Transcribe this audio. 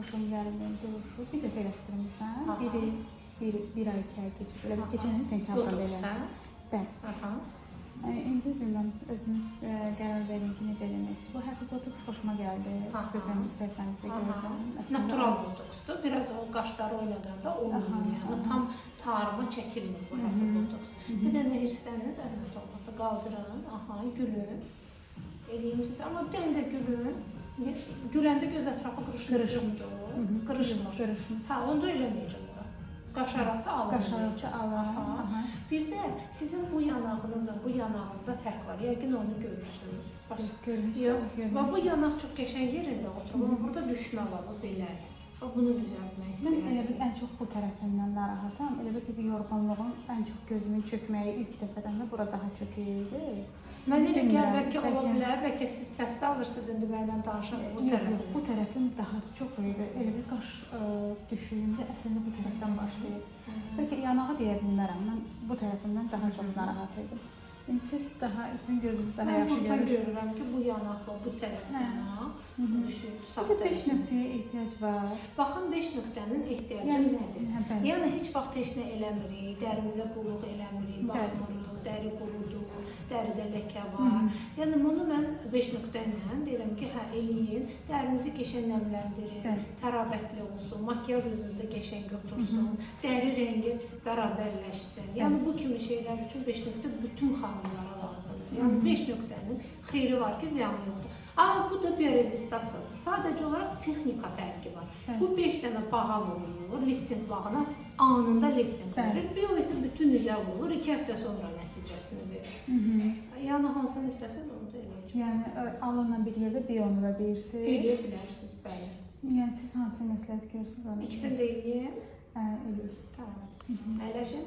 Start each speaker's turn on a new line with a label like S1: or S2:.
S1: Xoşum gəlmir duruşu. Bir dəfə elətdirmişəm. Biri bir ay, 2 ay keçib. Elə bil keçən ilin sentyabrında
S2: Botoks,
S1: elə.
S2: hə?
S1: Bəli. İndi bilmirəm, özünüz qərar verin ki, necə eləmək istəyir. Bu Happy Botox xoşuma gəldi. Sizin səhifənizdə gördüm. Əslində
S2: Natural botoksdur. Biraz o qaşları oynadanda olmur. Yəni tam tarıma çəkilmir bu happy botoks. Bir dənə hirslənin, zəhmət olmasa qaldırın. Aha, gülün. Eləyim siz. Amma bir dənə də gülün. Güləndə göz ətrafı qırışır.
S1: Qırışmır.
S2: Qırışmır.
S1: Qırışmır.
S2: Hə, onda eləməyəcəm ora. Qaş arası alın.
S1: Qaş arası alın.
S2: Aha. Bir də sizin bu yanağınızla bu yanağınızda fərq var. Yəqin onu görürsünüz. Bax,
S1: Görmüşəm,
S2: yox.
S1: görmüşəm.
S2: Bax, bu yanaq çox qəşəng yerində oturur. Amma burada düşmə var, bu belədir. Bax, bunu düzəltmək
S1: Mən
S2: istəyirəm.
S1: elə bil ən çox bu tərəfindən narahatam. Elə bil ki, bir yorğunluğum, ən çox gözümün çökməyi ilk dəfədən də bura daha çox idi.
S2: Mənə elə gəlir,
S1: Bilmirəm,
S2: bəlkə ola
S1: bəlkə-
S2: bilər, bəlkə siz səhv alırsınız indi məndən danışaq bu
S1: Yox, yox,
S2: tərəfiniz.
S1: bu tərəfim daha çox idi. Elə bir qaş düşüyündə əslində bu tərəfdən başlayır. Bəlkə yanağı deyə bilmərəm. Mən bu tərəfimdən daha çox narahat idim. İndi siz daha, sizin gözünüz daha
S2: Mən
S1: yaxşı
S2: buradan
S1: görür.
S2: görürəm ki, bu yanaqla bu tərəf yanaq düşür, sağ
S1: Bir də 5
S2: tərəfiniz.
S1: nöqtəyə ehtiyac var.
S2: Baxın, 5 nöqtənin ehtiyacı
S1: Yəni,
S2: nədir?
S1: hə, bəli.
S2: Yəni heç vaxt heç nə eləmirik, dərimizə qulluq eləmirik, baxmırıq, dəri qurudur, dəridə ləkə var. Yəni bunu mən 5 nöqtə ilə deyirəm ki, hə eləyin, dərinizi qəşəng nəmləndirin, tərabətli olsun, makiyaj üzünüzdə qəşəng otursun, dəri rəngi bərabərləşsin. Yəni bu kimi şeylər üçün 5 nöqtə bütün xanımlara lazımdır. Yəni 5 nöqtənin xeyri var ki, ziyanı yoxdur. Amma bu da biorevitalizatsiyadır. Sadəcə olaraq texnika fərqi var. Bu 5 dənə bağa vurulur, lifting bağına anında lifting verir. Bio isə bütün üzə vurulur, 2 həftə sonra nəticəsini verir. Yəni hansını istəsəz onu da eləyəcəm.
S1: Yəni alınla bir yerdə bionu da deyirsiniz.
S2: Eləyə bilərsiniz, bəli.
S1: Yəni siz hansı məsləhət görürsünüz onu?
S2: İkisini də eləyim.
S1: Hə, eləyir.
S2: Tamam. Əyləşin.